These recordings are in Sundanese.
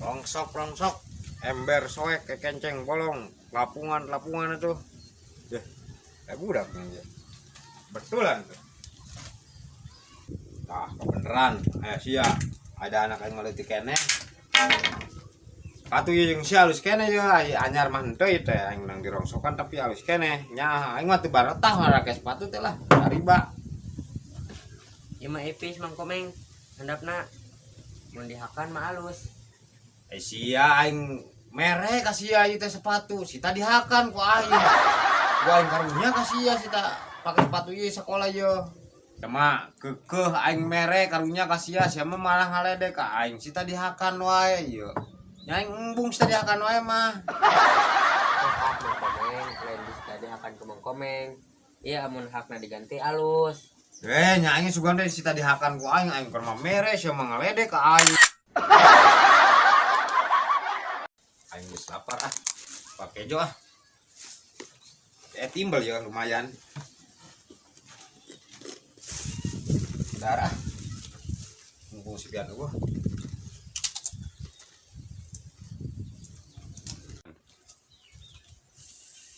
Rongsok, ember soek, kekenceng bolong, lapungan itu. Deh, kayak budak nih dia. Betulan tuh. Tah, kebeneran. Aya sia, ada anak yang ngaleutik keneh. Sepatu ieu jeung sia alus keneh ye, ai anyar mah henteu ieu teh aing menang dirongsokan tapi alus keneh. Nya aing mah teu baretah marake sepatu teh lah, riba. Ieu mah ipis Mang Komeng, handapna mun dihakan mah alus. Eh sia aing mere ka sia ieu teh sepatu, si tadi hakan ku aing. Ku aing karunya ka sia si ta pake sepatu ieu sekolah ieu. Cuma kekeh aing mere karunya ka sia, sia mah malah ngaledek ka aing, si tadi hakan wae ieu. Nya aing embung si tadi hakan wae mah. Hak Mang Komeng, lain di tadi hakan ke Mang Komeng. Iya amun hakna diganti alus. Nya aing sugan teh si tadi hakan ku aing, aing keur mah mere sia mah ngaledek ka aing. Aing geus lapar ah. Pake jo ah. Timbel ya lumayan. Darah. Mumpung si pian gua.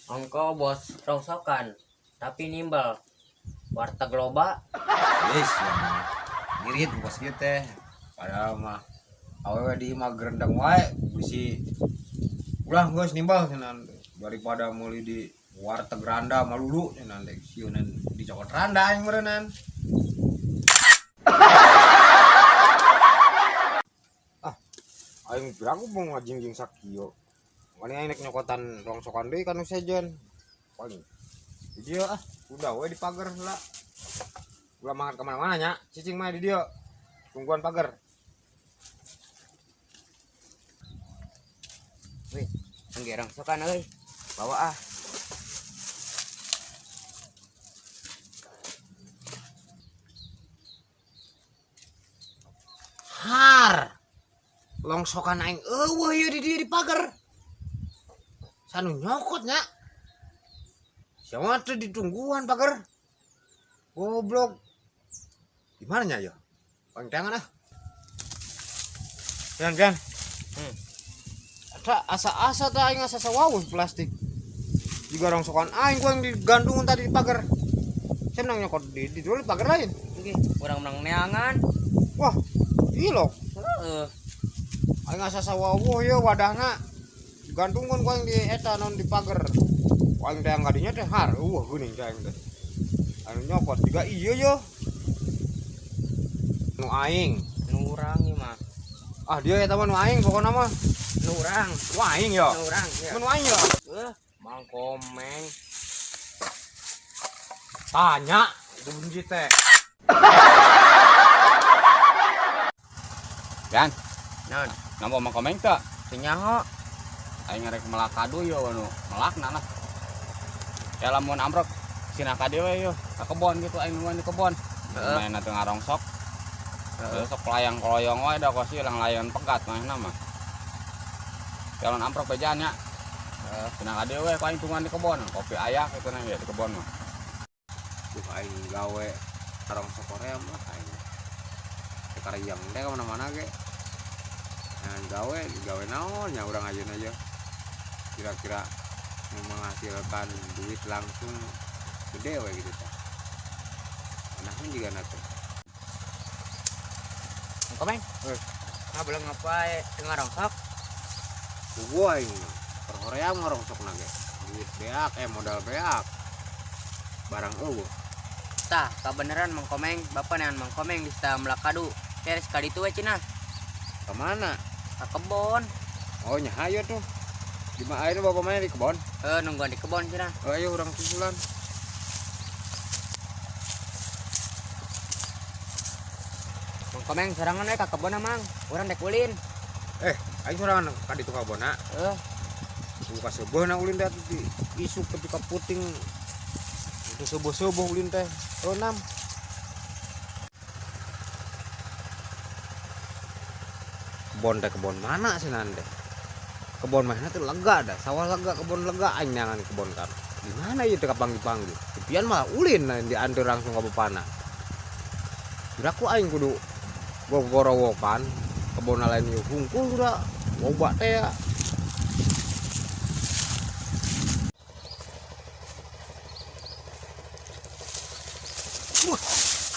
Ongko bos rongsokan tapi nimbal warteg loba. Yes, ya mah. Ngirit bos kieu teh. Padahal mah awewe di imah gerendeng wae bisi ulah geus nimbal cenah daripada meuli di warteg randa malulu cenah teh sieunan dicokot randa aing meureunnan. Ah, aing piraku mau ngajingjing sakieu. Paling aing nek nyokotan rongsokan deui ka nu sejen. Paling di dieu ah, udah we di pagar heula. Ulah mangkat ka mana-mana nya, cicing mah di dieu. Tungguan pagar. Wih, engge rongsokan euy. Bawa ah. Har. Longsokan aing eueuh ieu di dieu di pagar. Sanu nyokot nya. Siapa tuh ditungguan pagar? Goblok. Di mana nya ya? Paling tangan ah. Pian, pian. Ada asa-asa teh aing asa sawawuh plastik. Juga rongsokan aing gua yang digandungan tadi di pagar. Saya menang nyokot di dulu di pagar lain. Oke, urang menang neangan. Wah, ilok. Heeh. Aing asa sawawuh ye wadahna. Gandungan gua yang di eta non di pagar. Aing teh ngadinya teh har, eueuh geuning teh aing teh. Anu nyokot juga iya yo. Nu aing, Nu urang ieu mah. Ah dia eta mah nu aing pokona mah. Nu urang. Wah aing yo. Nu urang ya. Nu aing yo. Mang Komeng. Tanya kunci teh. Yan, Naon? nambah Mang Komeng teu? Teu nyaho. Aing ngarek melak kadu yo anu melakna lah. Ya lamun amrok sina ka dieu we yo, ka kebon gitu aing nungguan di kebon. Heeh. Main teu ngarongsok. Heeh. Terus sok layang koloyong wae da kosi lang layan pegat manehna mah. Ya lamun amrok bejaan nya. Heeh. Sina ka dieu we ku aing tungguan di kebon, kopi ayak gitu nang di kebon mah. Duh aing gawe rongsok Korea mah aing. Teu karayang teh ka mana-mana ge. Nah, gawe naon nya urang ayeuna aja. Kira-kira menghasilkan duit langsung gede we gitu tah. Nah, juga na teh. Mang Komeng. Eh. Ah belum ngapain teu ngarongsok? Gua aing mah. Per Korea ngarongsok na ge. Duit beak, modal beak. Barang eueuh. Tah, kabeneran Mang Komeng, bapak neangan Mang Komeng di sta melak kadu. Keres ka ditu we cenah. Ka mana? Ka kebon. Oh, nya hayo tuh. Di mana ayeuna bapak mana di kebon? Heuh, nungguan di kebon cenah. Oh, ayo urang susulan. Mang Komeng sorangan we ka kebon Mang. Urang dek ulin. Aing sorangan ka ditu ka kebonna. Heuh. Buka seubeurna ulin teh di isuk tepi ka puting. Itu subuh-subuh ulin teh. Oh, 6. Kebon teh kebon mana sih nande? Kebon mana tuh lega dah, sawah lega, kebon lega aing neangan kebon kan. Di mana ieu teh kapanggih-panggih? Tepian malah ulin nah, diantar langsung ka bapana. Kira ku aing kudu gogorowokan kebon lain ieu hungkul udah Loba teh ya.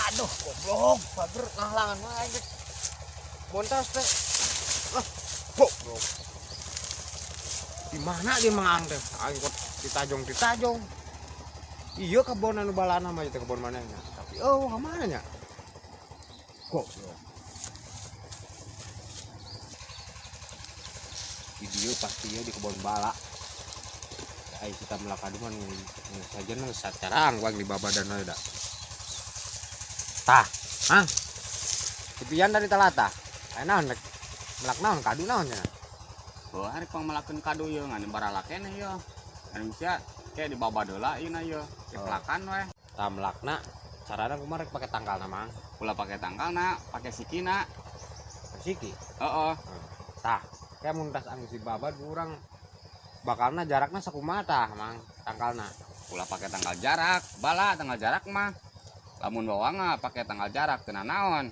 Aduh, goblok, bager ngahalangan wae aing. Bontas teh. Ah, goblok. Di mana dia mangang teh? Aing kok ditajong-ditajong. Iya kebon anu balana mah teh kebon mana nya. Tapi oh, ka mana nya? Goblok. Di dieu pasti ya di kebon bala. Ai kita melak aduman saja nang sacarang wang di babadan we da. Tah, Mang. Pipian dari talata. Aya naon rek melak naon kadu naon nya? Heuh, ari pang melakeun kadu ieu ngan barala keneh ieu. Anu sia kayak di babad heula ieu na ieu. Dipelakan we. Tah melakna carana kumaha rek pake tangkalna, Mang? Ulah pake tangkalna, pake sikina. Siki. Heeh. Tah, kayak mun tas anggeus dibabad urang bakalna jarakna sakumaha tah, Mang, tangkalna. Ulah pake tanggal jarak, bala tanggal jarak mah. Lamun bawang pake tanggal jarak teu naon.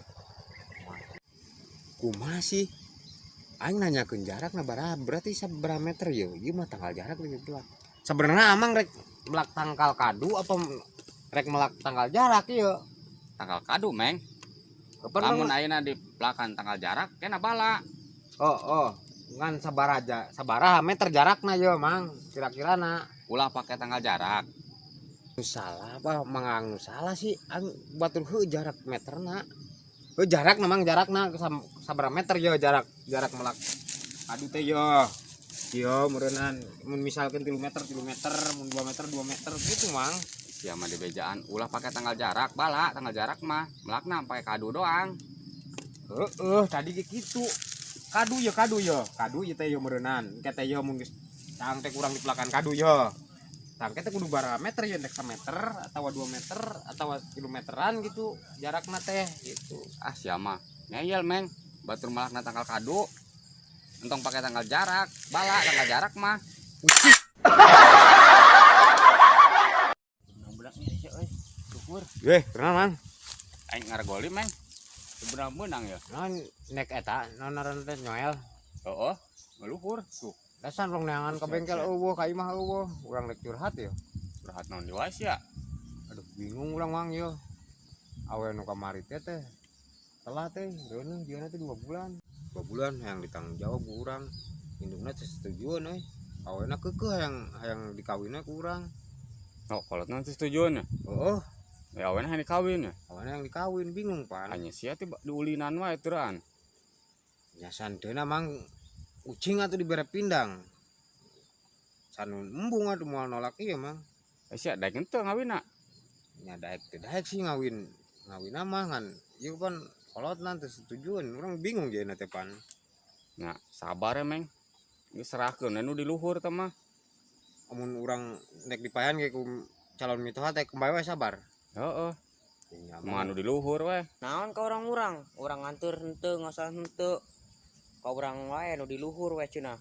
Kumaha sih? Aing nanyakeun jarakna baraha, berarti sabaraha meter ieu? Ieu mah tanggal jarak lagi belak. Sebenarnya amang rek melak tangkal kadu apa rek melak tanggal jarak ieu? Tanggal kadu, Meng. Kapan Lamun ayeuna dipelakan tanggal jarak kena bala. Oh, oh, ngan sabaraha sabaraha meter jarakna ieu, Mang? Kira-kirana. Ulah pake tanggal jarak. Nu salah apa Mang nu salah sih aing batur heuh jarak meterna. Heuh jarakna Mang jarakna sabaraha meter ieu jarak jarak melak kadu teh ieu. Ieu meureunnan mun misalkeun 3 meter 3 meter mun 2 meter 2 meter gitu Mang. Sia mah dibejaan ulah pake tanggal jarak, bala tanggal jarak mah melakna pake kadu doang. Heeh, tadi ge kitu. Kadu ye kadu ye, kadu ye teh ye meureunnan. Engke teh ye mun geus tang teh kurang dipelakan kadu ye. Tang teh kudu baraha meter ye, rek sameter atawa 2 meter atawa kilometeran gitu jarakna teh gitu. Ah sia mah ngeyel, Meng. Batur melakna tanggal kadu. Entong pake tanggal jarak, bala tanggal jarak mah. Ucih. Syukur. Kenal, Mang. Aing ngargoli, Meng. Sebenarnya menang ya. Naon nek eta, naon ngaranna teh nyoel. Heeh, ngeluhur. Tuh, Dasan rong neangan ka bengkel eueuh ka imah eueuh, urang rek curhat ya. Curhat naon deui wae sia. Aduh, bingung urang Mang ieu. Awe nu kamari teh teh telat teh, reuneuh jieuna teh 2 bulan. 2 bulan hayang ditanggung jawab ku urang. Indungna teh setujueun euy. Awena keukeuh hayang hayang dikawinna ku urang. Oh, kolot teh setujueun ya? Heeh. Ya awena hayang dikawin ya. Awena hayang dikawin bingung pan. Hanya sia teh diulinan wae teuran. Ya santeuna Mang ucing atuh dibere pindang. Sanun embung atuh moal nolak ieu Mang. Sia daek henteu ngawinna. Nya daek teh daek sih ngawin. Ngawinna mah ngan ieu pan kolotna teu setujueun, urang bingung jieuna teh pan. Nah, sabar ya, Meng. Geus serahkeun nu di luhur teh mah. Amun urang nek dipayan ge ku calon mitoha teh kumaha we sabar. Heeh. Nya Mah anu di luhur we. Naon ka urang-urang? Urang nganteur henteu, ngasal henteu. Ka urang wae nu di luhur we cenah.